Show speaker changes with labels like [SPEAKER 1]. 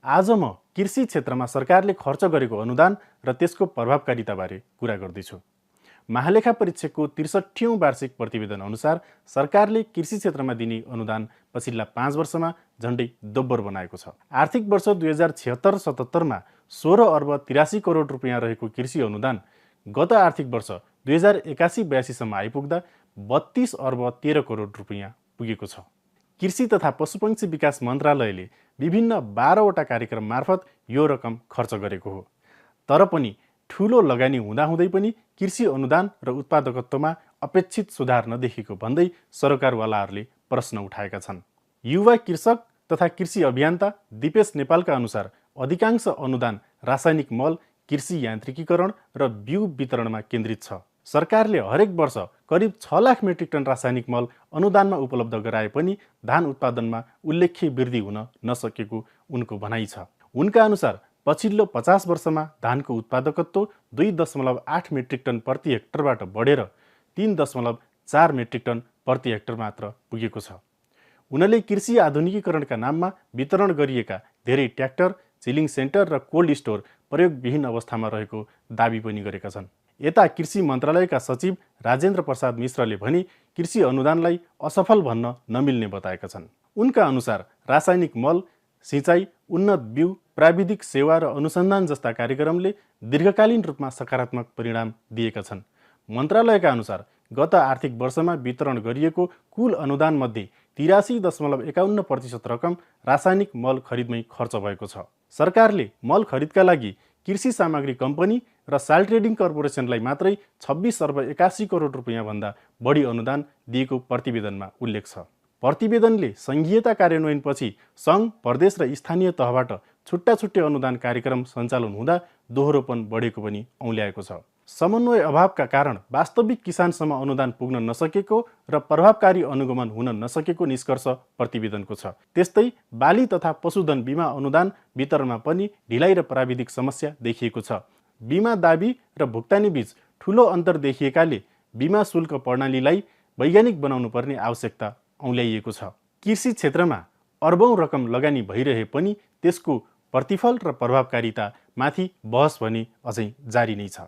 [SPEAKER 1] आज म कृषि क्षेत्रमा सरकारले खर्च गरेको अनुदान र त्यसको प्रभावकारिताबारे कुरा गर्दैछु। महालेखा परीक्षकको 63औं वार्षिक प्रतिवेदन अनुसार सरकारले कृषि क्षेत्रमा दिने अनुदान पछिल्ला 5 वर्षमा झण्डै दोब्बर बनाएको छ। आर्थिक वर्ष 2076-77मा 16 अर्ब 83 करोड रुपियाँ रहेको कृषि अनुदान गत आर्थिक वर्ष 2081-82सम्म आइपुग्दा 32 अर्ब 13 करोड रुपियाँ पुगेको छ। कृषि तथा पशुपक्षी विकास मन्त्रालयले विभिन्न 12वटा कार्यक्रम मार्फत यो रकम खर्च गरेको हो। तर पनि ठूलो लगानी हुँदाहुँदै पनि कृषि अनुदान र उत्पादकत्वमा अपेक्षित सुधार नदेखिएको भन्दै सरकारवालाहरूले प्रश्न उठाएका छन्। युवा कृषक तथा कृषि अभियन्ता दिपेश नेपालका अनुसार अधिकांश अनुदान रासायनिक मल, कृषि यान्त्रिकीकरण र बिउ वितरणमा केन्द्रित छ। सरकारले हरेक वर्ष करिब 6 लाख मेट्रिक टन रासायनिक मल अनुदानमा उपलब्ध गराए पनि धान उत्पादनमा उल्लेख्य वृद्धि हुन नसकेको उनको भनाइ छ। उनका अनुसार पछिल्लो 50 वर्षमा धानको उत्पादकत्व 2.8 मेट्रिक टन प्रति हेक्टरबाट बढेर 3.4 मेट्रिक टन प्रति हेक्टर मात्र पुगेको छ। उनले कृषि आधुनिकीकरणका नाममा वितरण गरिएका धेरै ट्र्याक्टर, चिलिङ सेन्टर र कोल्ड स्टोर प्रयोगविहीन अवस्थामा रहेको दाबी पनि गरेका छन्। यता कृषि मन्त्रालयका सचिव राजेन्द्र प्रसाद मिश्रले भने कृषि अनुदानलाई असफल भन्न नमिल्ने बताएका छन्। उनका अनुसार रासायनिक मल, सिँचाइ, उन्नत बिउ, प्राविधिक सेवा र अनुसन्धान जस्ता कार्यक्रमले दीर्घकालीन रूपमा सकारात्मक परिणाम दिएका छन्। मन्त्रालयका अनुसार गत आर्थिक वर्षमा वितरण गरिएको कुल अनुदानमध्ये 83.51% रकम रासायनिक मल खरिदमै खर्च भएको छ। सरकारले मल खरिदका लागि कृषि सामग्री कम्पनी र साल ट्रेडिङ कर्पोरेसनलाई मात्रै 26 अर्ब 81 करोड रुपियाँ भन्दा बढी अनुदान दिएको प्रतिवेदनमा उल्लेख छ। प्रतिवेदनले सङ्घीयता कार्यान्वयनपछि सङ्घ, प्रदेश र स्थानीय तहबाट छुट्टा-छुट्टै अनुदान कार्यक्रम सञ्चालन हुँदा दोहोरोपन बढेको पनि औल्याएको छ। समन्वय अभावका कारण वास्तविक किसानसम्म अनुदान पुग्न नसकेको र प्रभावकारी अनुगमन हुन नसकेको निष्कर्ष प्रतिवेदनको छ। त्यस्तै बाली तथा पशुधन बिमा अनुदान वितरणमा पनि ढिलाइ र प्राविधिक समस्या देखिएको छ। बिमा दाबी र भुक्तानी बीच ठूलो अन्तर देखिएकाले बिमा शुल्क प्रणालीलाई वैज्ञानिक बनाउनु पर्ने आवश्यकता औल्याइएको छ। कृषि क्षेत्रमा अर्बौं रकम लगानी भइरहे पनि त्यसको प्रतिफल र प्रभावकारिता माथि बहस भने अझै जारी नै छ।